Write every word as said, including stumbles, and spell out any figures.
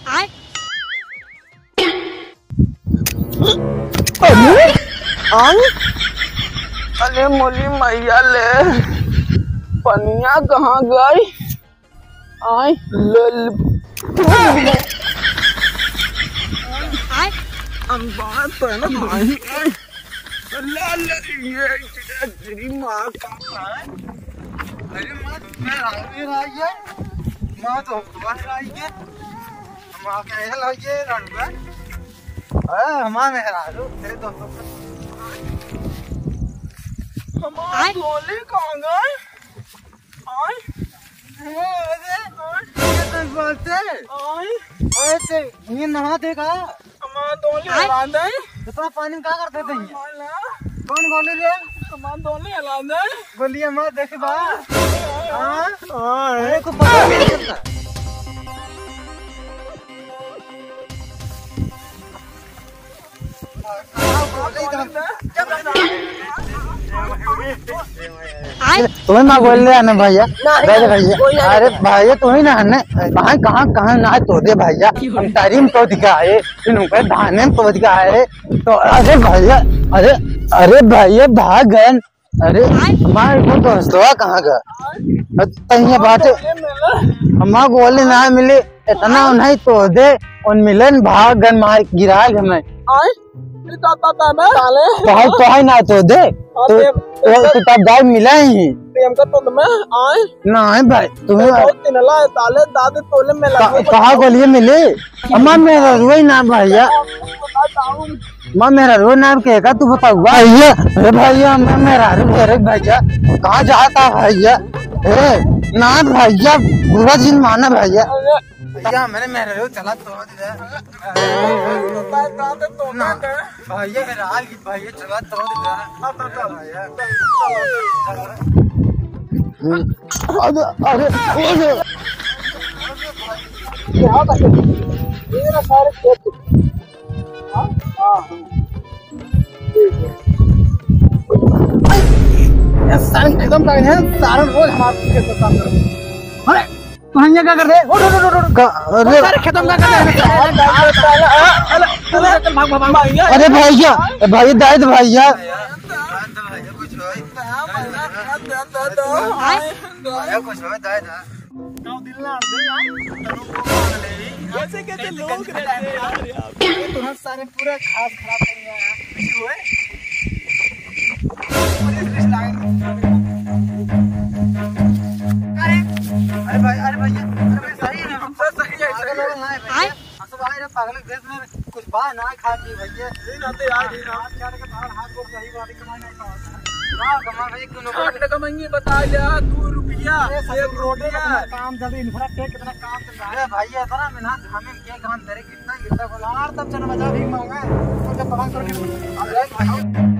अरे, आय? अरे मोली मैया ले, पनिया कहाँ गई? आय, लल। आय, हम बात है ना, आय, आय। ला, ला, ये, ये तेरी माँ का है। अरे माँ, मैं राहुल आई है। माँ तो बाहर आई है। हम आके आए लगे रंडुआ। अरे हमारे मेहरारू, तेरे दोस्तों का। हमारे आय? भोले कहाँ गए? आय? अरे, ये तो बात है। आय? अरे, ते, ये नहा देगा? हमार दोली हलान दे। इतना पानी में का करते थे ये? कौन गोली रे? हमार दोली हलान दे। गोलियां मार देखे बा। हाँ? हाँ, अरे, को पता नहीं चलता। तुम्हें ना बोल रहे हैं ना भैया। नहीं, अरे भैया, कोई नहीं। अरे भैया, तुम्हें ना हन्ने कहाँ, कहाँ, कहाँ ना तो दे भैया। हम तारी में तो दिखा है, फिर उनके धाने में तो दिखा है। तो अरे भैया, अरे, अरे भैया, भाग गए। अरे, हमारे को दोस्तवा कहाँ गए? तहिया बात है। हमारे गोली ना मिली, इतना नहीं तो दे, उन मिलन भाग गन मार गिरा गए मैं। आय? ये तो, तो, तो, मैं साले। तो है, तो है ना तो दे। हाँ, तो, ते-, तो, ते-, तो तब दाई मिला ही। प्रेम का तो मैं, आय? नहीं भाई, तुम्हें बहुत दिन ला है, साले, दादे तोले में लगे। कहाँ गोली मिली? अम्मा मेरा रोई ना भैया। मैं मेरा रोई ना के का तू बताऊआ? भैया, अरे भैया, मैं मेरा रो, अरे भैया, कहाँ जाता भैया? ए, ना भैया, बुरा जिन माना भैया। भैया, मैंने मेरा रो चला तो दे। ना, भैया, मेरा हाल की भैया चला तो दे। भैया। अरे, अरे, अरे। यहाँ तक। ये ना सारे खेत। हाँ? हाँ, हाँ। ठीक है। यार, सारे एकदम का है, सारे रोज हमारे खेत में काम करते हैं। अरे, तू यहाँ क्या कर रहे? उठ, उठ, उठ, उठ, उठ। का, अरे। सारे खेतों में क्या कर रहे? अरे, अरे, अरे, चल, भाग, भाग, भाग। अरे भैया, भैया, दाई दे भैया। कैसे, कैसे लोग रहते हैं यार यहाँ पे। तुरंत सारे पूरा घास खराब कर दिया यार। किसी हुए? पुलिस, पुलिस लाइन। अरे, अरे भाई, अरे भैया, अरे भाई, सही है, हम सब सही है, सही है। आय? हम सब आए रहे पागल के भेष में, कुछ बा ना खा पी भैया। ये ना तो यार, ये ना। हाथ काट के बाहर हाथ गोड़ सही बात है, कमाई नहीं पावत है। ना कमा भाई, क्यों ना खाट कमाएंगे, बता जा, दो रुपया, अरे, एक ससुर रोटी रुपया। कितना काम चल रही, infra tech कितना काम चल रहा है। अरे भैया, इतना मेहनत हमें के काम करे, कितना गिरता बोला, और तब चल बजा भी मांगा, तो जब पलंग करके, अरे भाई।